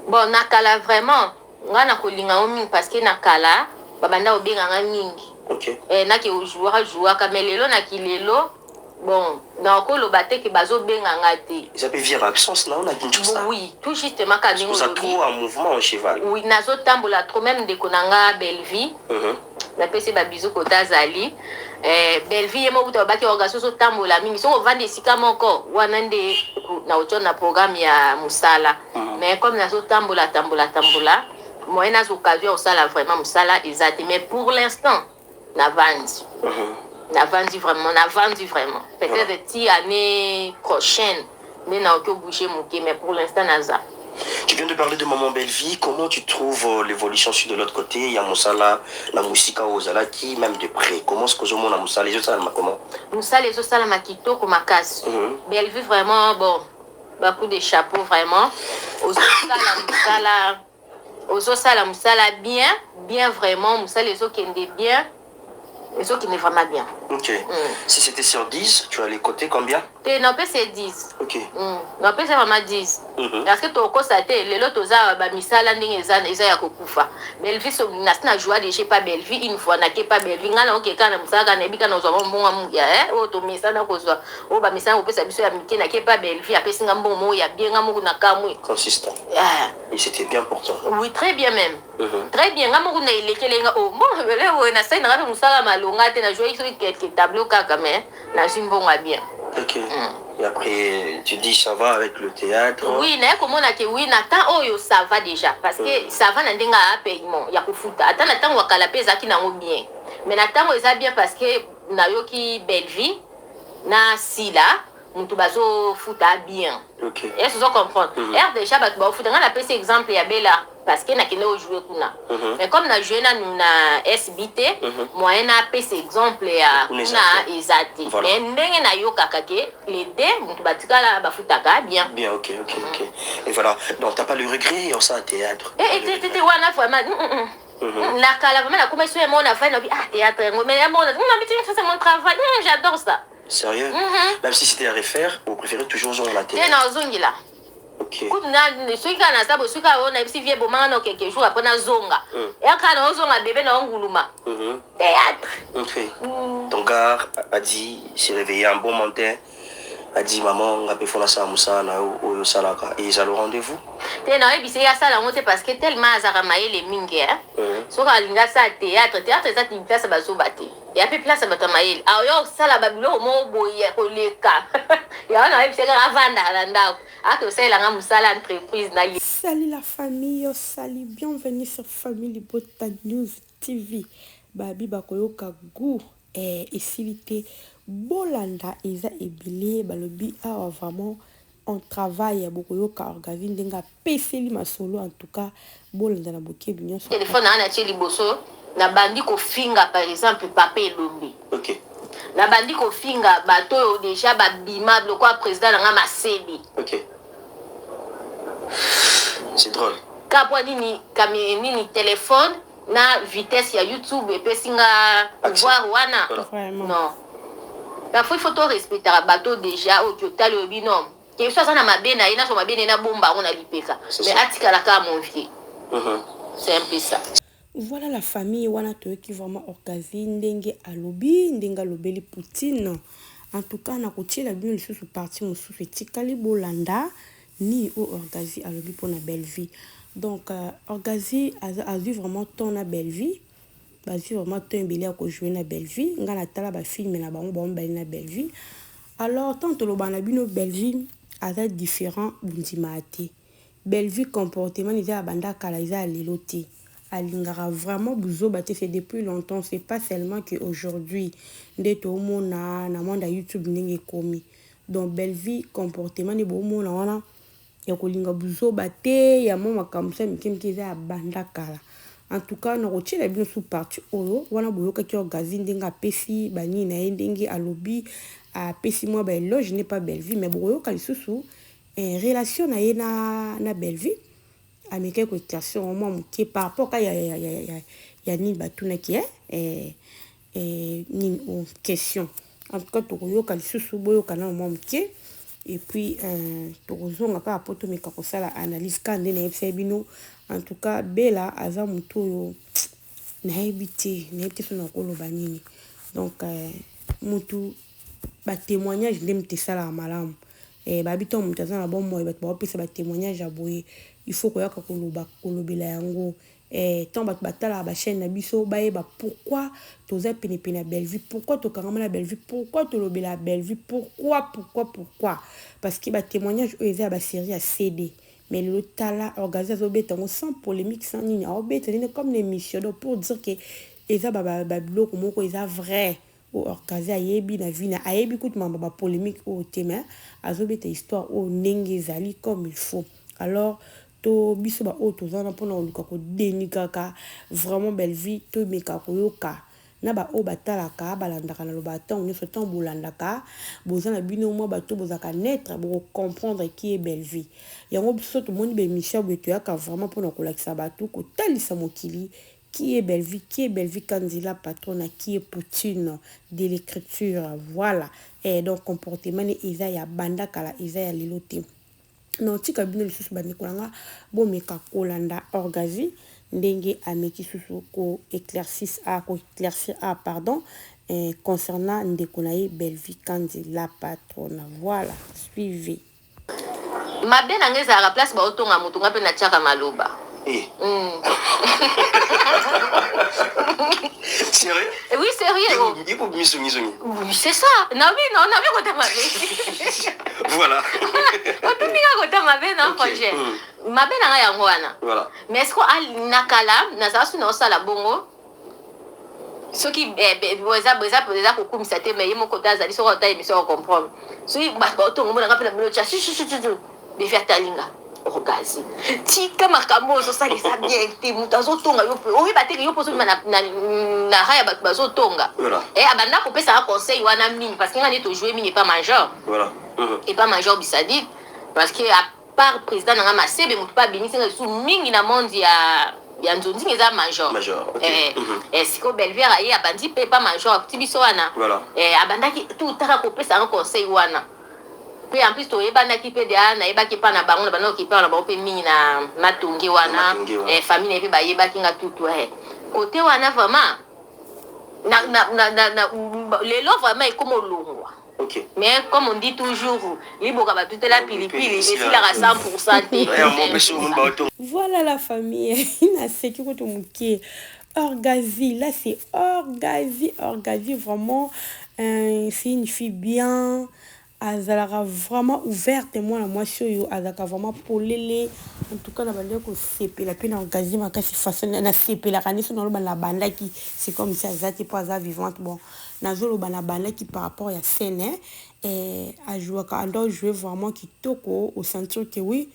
Bon, na kala vraiment nga na kolinga yango mingi parce que na kala babanda kobenga nga mingi. Nake ojouaka jouaka, mais lelo na kilelo, bon, nakoloba te ke bazobenga nga te. Eza mpe vieux absence na yo na Kinshasa. Oui, tout justement, ka ndenge oza olobi. Trop en mouvement en cheval. Oui, nazotambola trop. Même ndeko na nga Bellevie, napesi babizu kota azali. Bellevie ye moko kuta babaki orga soso otambola mingi, soki ovandi esika moko wana nde na otio na programme ya mosala. Mais comme nazotambola tambola tambola, moyen naza occasion ya kosala vraiment mosala eza te. Mais pour l'instant navandi, navandi vraiment, navandi vraiment. Peut-être ti année prochaine nde naoki obouge moke, mais pour l'instant naza. Tu viens de parler de Maman Bellevie. Comment tu trouves l'évolution sur de l'autre côté? Il y a mosala, la musika ozalaki, même de près. Comment est-ce que ozomona mosala ezosalama, comment? Mosala ezosalama kitoko makasi. Bellevue vraiment, bon, bacoup de chapeau vraiment. Ozosala mosala, ozosala mosala bien bien vraiment. Mosala ezokende bien, ezokende vraiment bien. Si c'était sur 10, tu allais coter combien? Te, napesa 10. Napesa vraiment 10. Parce que tokosa te, lelo toza bamisala ndenge eza, eza ya kokufa. Bellevue so nasi na joie déjà pa Bellevue. Une fois nake pa Bellevue, ngai naoke kaka na mosala, kaka nayebi kaka nazwa mwa mbongo ya oyo tomesana kozwa, oyo bamesana kopesa biso ya mike. Nake pa Bellevue, apesi nga mbongo moko ya bien, nga moko na kamwe. Consistant. Ah. Et c'était bien pour toi. Oui, très bien même. Très bien. Nga moko na elekele nga, oh bon, oyo nasali nanga mpe mosala malonga te, najouaki soki quelque tableau kaka, mais nazwi mbongo ya bien. Ok. Et après, tu dis ça va avec le théâtre? Oui, naye komona ke oui, na temps oyo ça va déjà, parce que ça va na ndenge ya paiement ya kofuta. Ata na ntango ya kala mpe ezalaki nango bien, mais na ntango eza bien parce que nayoki Bellevie na Sila moto bazofuta bien. Est-ce ozo comprendre? R déjà bato baofuta. Ngai napesi exemple ya Bela parce que nakende ojouer kuna. Mais comme na joue nanu na SB te, moyen napesa exemple ya Kuna eza kuna te. Eza te. Mais ndenge nayokaka ke les deux moto batikala bafutaka bien. Bien, ok. Et voilà. Donc, t'as pas le regret en ça, théâtre? Eh, eh, te te te, wana vraiment na kala vraiment nakoma so ya mona fai nabi ah, théâtre yango, mais ya mona ça, c'est mon travail. J'adore ça. Sérieux? Mhm. Même si c'était à refaire, vous préférez toujours jouer la Te, théâtre? nazongela. Kutu soki kaka naza boye, soki kaka oyo nayebisi vie bomanga na quelques jours après nazonga, eya kaka naozonga bebe na onguluma théâtre. Ok. Ton gars a dit, il s'est réveillé un bon matin, a dit: «Maman, nga pe fona sala mosala na yo oyo osalaka.» Et eza le rendez-vous? Te, nayebisi ye asala yango te parce que tellement azalaka mayele mingi, eh. Soki alingi asala théâtre, théâtre eza ti place ya bazoba te, ya mpe place ya bato ya mayele. Aoya kosala babiloko moko boye ya koleka yango. Nayebisi ye kaka avandaka na ndako, ake osalelanga mosala entreprise na ye. Salut la famille, salut, bienvenue sur Famille Bota News TV. Babi bakoyoka goût esili te, bolanda eza ebele. Balobi awa vraiment on travaille. Bokoyoka Orgavi ndenge apeseli masolo. En tout cas bolanda na bokebi nyonso. Telefone na nga natie liboso, nabandi kofinga par exemple papa Elombe. Nabandi kofinga bato oyo déjà babima lokola président na nga Masebe. Ok. C'est drôle. Kapwa nini kami nini telefone na vitesse ya YouTube epesi nga pouvoir wana. Voilà. Vraiment. Non, parfois il faut to respectaka bato déjà oyo totali oyebi non ke so aza na mabe na ye, nazwa mabe na ye, nabomba yango na lipeka. C'est Mais ça. atikala kaka mon vieux. C'est un peu ça. Voilà la famille, wana toyoki vraiment Orgazi ndenge alobi, ndenge alobeli Poutine. En tout cas nakotiela bino lisusu partie mosusu etikali, bolanda nini oyo Orgazi alobi mpona Bellevie. Donc Orgazi azwi vraiment temps na Bellevie, bazwi vraiment temps ebele ya kojouer na Bellevie. Ngai natala bafilms na bango, bango mibale na Bellevie. Alors tant toloba na bino, Bellevie aza différent, bondimaka te. Bellevue comportement eza ya banda kala, eza ya lelo te. Alingaka vraiment buzoba te. C'est depuis longtemps, c'est pas seulement que aujourd'hui nde toomona na monde ya YouTube ndenge ekomi. Donc Bellevue comportement nde boomona wana ya kolinga buzoba te, ya mwa makambo sa mike mike, eza ya banda kala. En tout cas nakotiela bino su partie oyo wana boyokaki Orgazi ndenge apesi banini na ye, ndenge alobi, apesi mwa baéloge ne pas Bellevue. Mais bokoyoka lisusu relation na ye na Bellevue, amekaki koéclaircir yango mwa moke par rapport ka ya nini batunaki nini o question. En tout cas tokoyoka lisusu, boyoka nano mwa moke. Et puis euh, tokozonga kaka mpo tomeka kosala analyse kaka nde nayebisaki bino. En tout cas Bella aza motu oyo nayebi te, nayebi te soki nakoloba nini. Donc euh, mutu ba témoignage nde moto esalaka malamu. Eh, babi ntango moto aza na bomoi bato baopesa ba témoignage ya boye, il faut koyaka koloba kolobela yango. Eh, ntango bato batalaka ba chaîne na biso bayeba pourquoi toza penepene ya Bellevue, pourquoi tokangama na Bellevue, pourquoi tolobela Bellevue, pourquoi pourquoi pourquoi. Parce que ba témoignage oyo eza ya ba série ya CD. Mais lelo tala Orgazy azobeta yango sans polémique, sans nini, aobeta nini comme une émission. Donc pour dire que eza ba ba biloko moko eza vrai. Oyo Orgazy ayebi na vie na ayebi kutu makambo ba polémique oyo te, mais azobeta histoire oyo ndenge ezali comme il faut. Alors to biso ba oyo toza wana mpona koluka kodenikaka vraiment Bellevue, tomeka koyoka na ba oyo batalaka balandaka. Nalobaka ntango nyonso, ntango bolandaka boza na bino mwa bato bozalaka neutre, bokocomprendre qui est Bellevue. Yango biso tomoni ba émission boye, toyaka vraiment mpona kolakisa bato, kotalisa mokili qui est Bellevue, qui est Bellevue Kandila patrona, qui est Poutine de l'écriture. Voilà. Et donc comportement ne eza ya banda kala, eza ya lelo te. Na otika bino lisusu bandeko na nga, bomeka kolanda Orgazy ndenge ameki susu ko éclaircir a ko éclaircir a pardon eh, concernant ndeko na ye Bellevue Kandi la patrona. Voilà, suivez. Mabe na nga ezalaka place baotonga motu, nga mpe natiaka maloba. Eh. Sérieux? Oui, sérieux. Oh. Il faut misongi songi. Oui, c'est ça. Nabi non, nabi kota mabe. Voilà. Otuni nga kota mabe na projet. Mabe na nga yango wana. Voilà. Mais est-ce que na kala nazala su na osala bongo? Soki eza eza eza kokumisa te, mais ye moko te azali soki ota émission ocomprendre. Soki bato baotonga mona nga mpe na bino tia chuchuchuchu Bevi atalinga Orgazy, tika makambo oyo ozosala eza bien te. Moto azotonga yo mpe oyeba te yo mpo ozobima na ra ya bato bazotonga. Abanda kopesaka conseil wana mingi parce que nga nde tojoue mingi epa major, epa major Bisadid, parce que à part président nanga Masebe, moto mpe abimisi nga lisusu mingi na monde ya nzonzinga eza major. Major, ok. Sikoyo Belvière aye abandi mpe epa major, akuti biso wana. Abandaki tout taka kopesa yango conseil wana mpe en plus toyebanaki mpe deya, nayebaki epa na bango na bandaki epa na bango mpe mingi na Matonge wana. Matonge wana. Famille na ye mpe bayebaki nga tutu kote wana vraiment na lelo vraiment ekoma olongwa. Mais comme on dit toujours, liboka batutela pilipili esilaka 100% te. Voilà la famille, naseki kutu mokie. Orgazy, là c'est Orgazy, Orgazy vraiment, c'est une fille bien, azalaka vraiment ouverte, mwana mwasi oyo azalaka vraiment polele. En tout cas na bandaki kosepela mpe na Orgazy makasi, façon nasepelaka nde so naloba nabandaki, c'est comme si aza te mpo aza vivante. Bon, nazoloba nabandaki par rapport ya scène, eh, ajouaka, ando jouer vraiment kitoko, osentir que oui,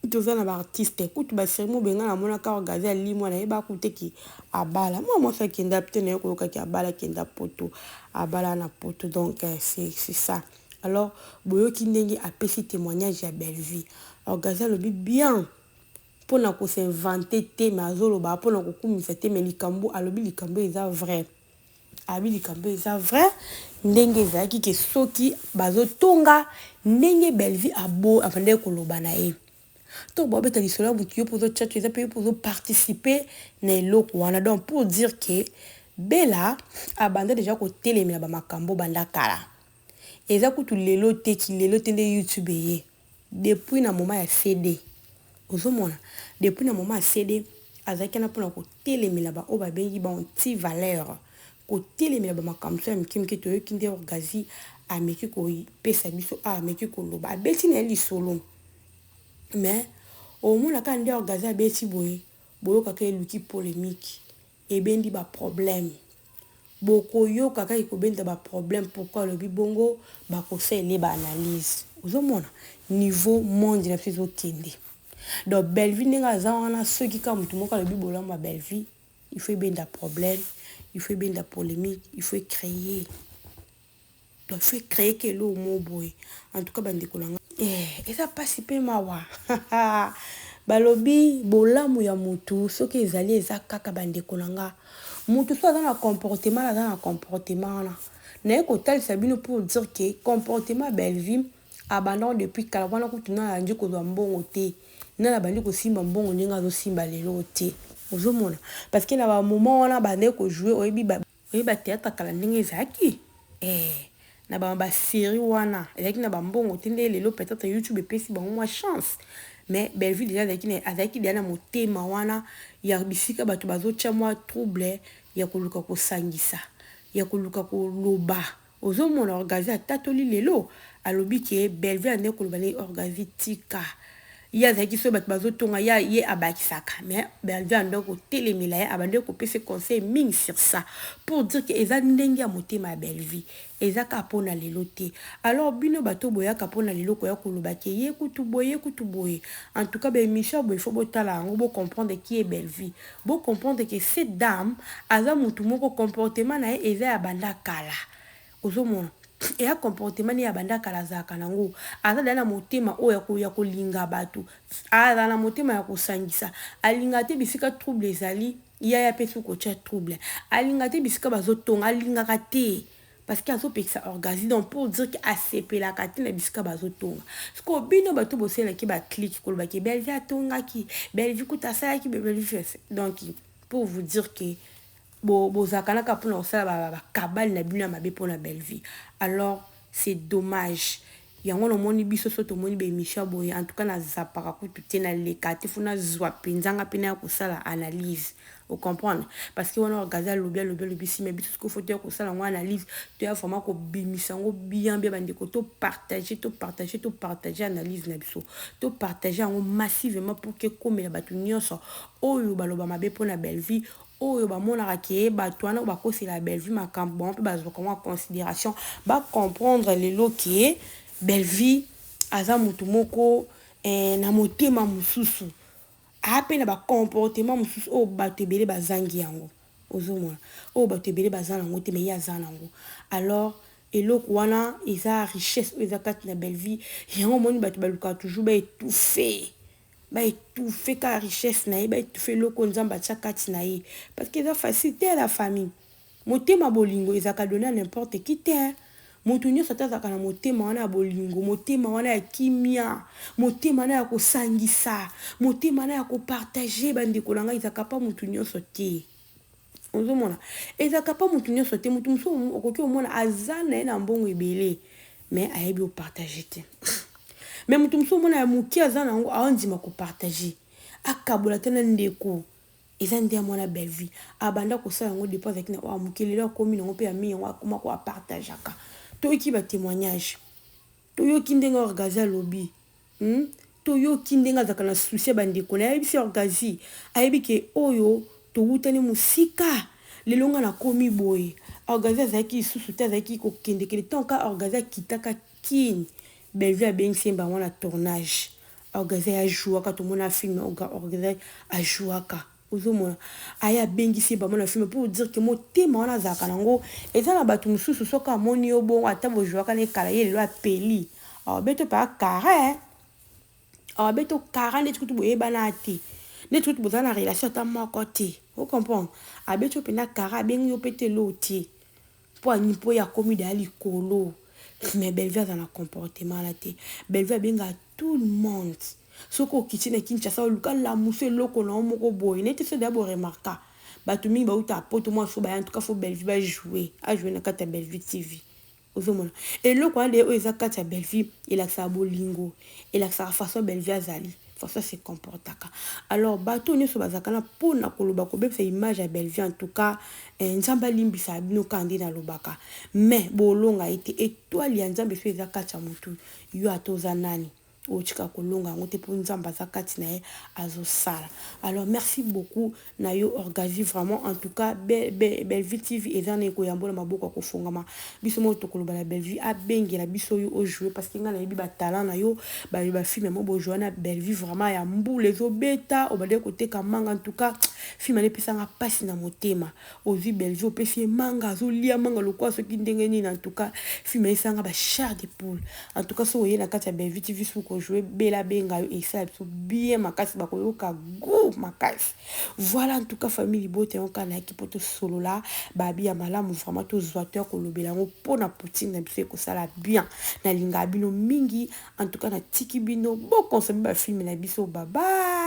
toza na baartiste kutu basérie mobenga. Namonaka Orgazy alimwa, nayeba kuteki abala mwa mwasi akenda te, naye koyokaki abala, akenda poto, abala na poto. Donc c'est ça. Alors boyoki ndenge apesi témoignage ya Bellevue. Orgazy alobi bien mpona kos'inventer te, mais azoloba mpona kokumisa te, mais likambo alobi, likambo eza vrai. Abi likambo eza vrai ndenge ezalaki ke soki bazotonga ndenge Bellevue abo abandaki koloba na ye to babeta lisolo ya motu, yo mpo ozotya to eza mpe yo mpo ozoparticipe na eloko wana. Donc pour dire que Bella abanda déjà kotelemela bamakambo banda kala, eza kutu lelo te, ki lelo te nde YouTube eye. Depuis na moment ya CD, ozomona, depuis na moment ya CD azalaki wana mpona kotelemela baoyo babengi ba anti valeur, kotelemela bamakambo so ya mike mike. Toyoki nde Orgazy ameki kopesa biso, ameki koloba, abeti na ye lisolo, mais omona kaka nde Orgazy abeti boye, boyokaka eluki polémique, ebendi baproblème. Bokoyoka kaka ekobenda baproblème. Pourquoi alobi bongo? Bakosalela baanalyse, ozomona niveau monde na biso ezokende. Donc Bellevue ndenge aza wana, soki kaka motu moko alobi bolamu ya Bellevue, il faut ebenda problème, il faut ebenda polémique, il faut créer, donc il faut créer ke eloko mo boye. En tout cas bandeko na nga, eza mpasi mpe mawa. Balobi bolamu ya motu soki ezali eza kaka. Bandeko na nga, motu so aza na comportement, aza na comportement wana. Naye kotalisa bino pour dire que comportement Bellevue. Abanda yango depuis kala wana kutu nanu abandi kozwa mbongo te nanu abandi kosimba mbongo ndenge azosimba lelo te ozomona parce que na ba moment wana abandaki ko jouer oyebi ba oyebi ba theatre kala ndenge ezalaki eh na ba ba serie wana ezalaki na ba mbongo te nde lelo peut etre YouTube epesi bango mwa chance mais Bellevue dejà azalaki na azalaki dejà na motema wana ya bisika bato bazotia mwa trouble ya koluka kosangisa ya koluka koloba Ozo mona orgazy atatoli lelo alobi ke bellevue andaki koloba naye orgazy tika ye azalaki soki batu bazo tonga ye ye abakisaka mais bellevue andaki kotelemela ye abandaki kopesa conseil mingi sur ça pour dire que eza ndenge ya motema ya bellevue eza kaka pona lelo te alors bino bato boyaka pona lelo koya koloba ke ye kutu boye ye kutu boye en tout cas ba emission ya boye faut botala yango bo comprendre qui est bellevue Bo comprendre que cette dame aza mutu moko comportement na ye eza ya banda kala ozo mona eya comportement ne ya banda kala azalaka na ngo aza deja na motema oyo ya kolinga batu azala na motema ya kosangisa alingaka te bisika trouble ezali ye aya pe soki kotia trouble alingaka te bisika bazo tonga alingaka te Parce que azo pekisa orgasie donc pour dire que asepelaka te na bisika bazo tonga. Sikoyo bino bato bosalelaki ba clic koloba ke Bellevue atongaki, Bellevue kutu asalaki Bellevue donc pour vous dire que bo bozalaka naka mpona kosala ba, ba kabale na bino ya mabe mpona Bellevue. Alors c'est dommage. Yango namoni biso so tomoni ba émission ya boye en tout cas na zapaka kutu te na leka te fo nazwa mpenza nga mpe naya kosala analyse o comprendre parce que wana orgaza alobi alobi alobi si mais biso sikoyo fo toya kosala yango analyse toya vraiment kobimisa yango bien bien bandeko to partager to partager to partager analyse na biso to partager yango massivement pour que ekomela bato nyonso oyo baloba mabe mpo na Bellevue oyo bamonaka ke bato wana oyo bakosela Bellevue makambo bango mpe bazwaka yango en consideration ba comprendre lelo ke Bellevue aza motu moko eh, na motema mosusu aa mpe na ba comportement mosusu oyo bato ebele bazangi yango ozomona oyo bato ebele baza nango te mais ye aza nango alors eloko wana eza richesse oyo eza kati na Bellevue yango omoni bato balukaka toujours ba étouffer Ba etouffe kaka richesse na ye, ba etouffe eloko oyo Nzambe atia kati na ye. Parce que eza facile te la famille. Motema bolingo ezalaka donne à n'importe qui te hein. Moto nyonso ata azalaka na motema wana ya bolingo, motema wana ya kimia, motema wana ya kosangisa, motema wana ya kopartage bandeko na ngai ezalaka pa moto nyonso te. Ozomona ezalaka pa moto nyonso te. Moto mosusu okoki omona aza na ye na mbongo ebele mais ayebi opartage te. Mais moto mosusu omona ya moke aza na yango aondima kopartage akabola te na ndeko. Eza nde ya mwana Bellevue abanda kosala yango depuis azalaki na oyo ya moke lelo akomi nango mpe ya mingi yango akoma ko apartageaka. Toyoki ba témoignage, toyoki ndenge Orgazy alobi hum? Toyoki ndenge azalaka na souci ya bandeko na ye. Ayebisi Orgazy, ayebi ke oyo towutani mosika lelo nga nakomi boye. Orgazy azalaki lisusu te, azalaki kokendekende ntango kaka Orgazy akitaka Kin, Bellevue abengisi ye bango na tournage. Orgazy a jouaka tomona film Orgazy a jouaka ozomona aye abengisi ye bango na film pour dire que motema wana azalaka nango eza na bato mosusu soki amoni yo bongo ata bojouaka na ekala ye lelo apeli abeto pa carré abeto carré ndeti kutu boyebana te ndeti kutu bozala na relation ata moko te o comprendre abeti yo mpenza carré abengi yo mpe te loo te Po ani po ye akomi deja likolo mais Bellevue aza na comportement wana te Bellevue abengaka tout le monde soki okiti na Kinshasa oluka lamusa eloko na yo moko boye neti so deja bo remarka bato mingi bauta poto mwa so baya en tout cas faut Bellevue ba jouer a jouer na kati ya Bellevue TV ozomona eloko wana deja oyo eza kati ya Bellevue elakisaka bolingo elakisaka façon Bellevue azali façon se comportaka alors bato oyo nyonso bazalaka na mpona koloba kobebisa image ya Bellevue en tout cas eh, Nzambe alimbisa bino kaka nde nalobaka mais bolonga ye te etoile ya Nzambe so eza kati ya motu yo ata oza nani otika kolonga yango te mpo Nzambe aza kati na ye azosala alors merci beaucoup na yo Orgazy vraiment en tout cas Be, Be, Bellevue TV eza na ekoyambola maboko ya kofongama biso moko tokoloba na Bellevue abengela biso yo ojoue parce que ngai nayebi ba talent na yo ba ba film mo bojoua na Bellevue vraiment ya mbula ezobeta obandaki koteka manga en tout cas. Film wana epesa nga pasi na motema. Ozui Bellevue opesi ye manga azolia manga lokola soki ndenge nini en tout cas film esanga ba chair de poule. En tout cas soki oye na kati ya Bellevue TV soki ko jouer Bella benga yo esala biso bien makasi bakoyoka goût makasi. Voilà en tout cas famille libota yango kaka nayaki mpo tosolola babi ya malamu vraiment tozwa to ya kolobela yango mpo na poutine na biso ekosala bien. Nalingaka bino mingi en tout cas natiki bino bo consommer ba film na biso bye bye.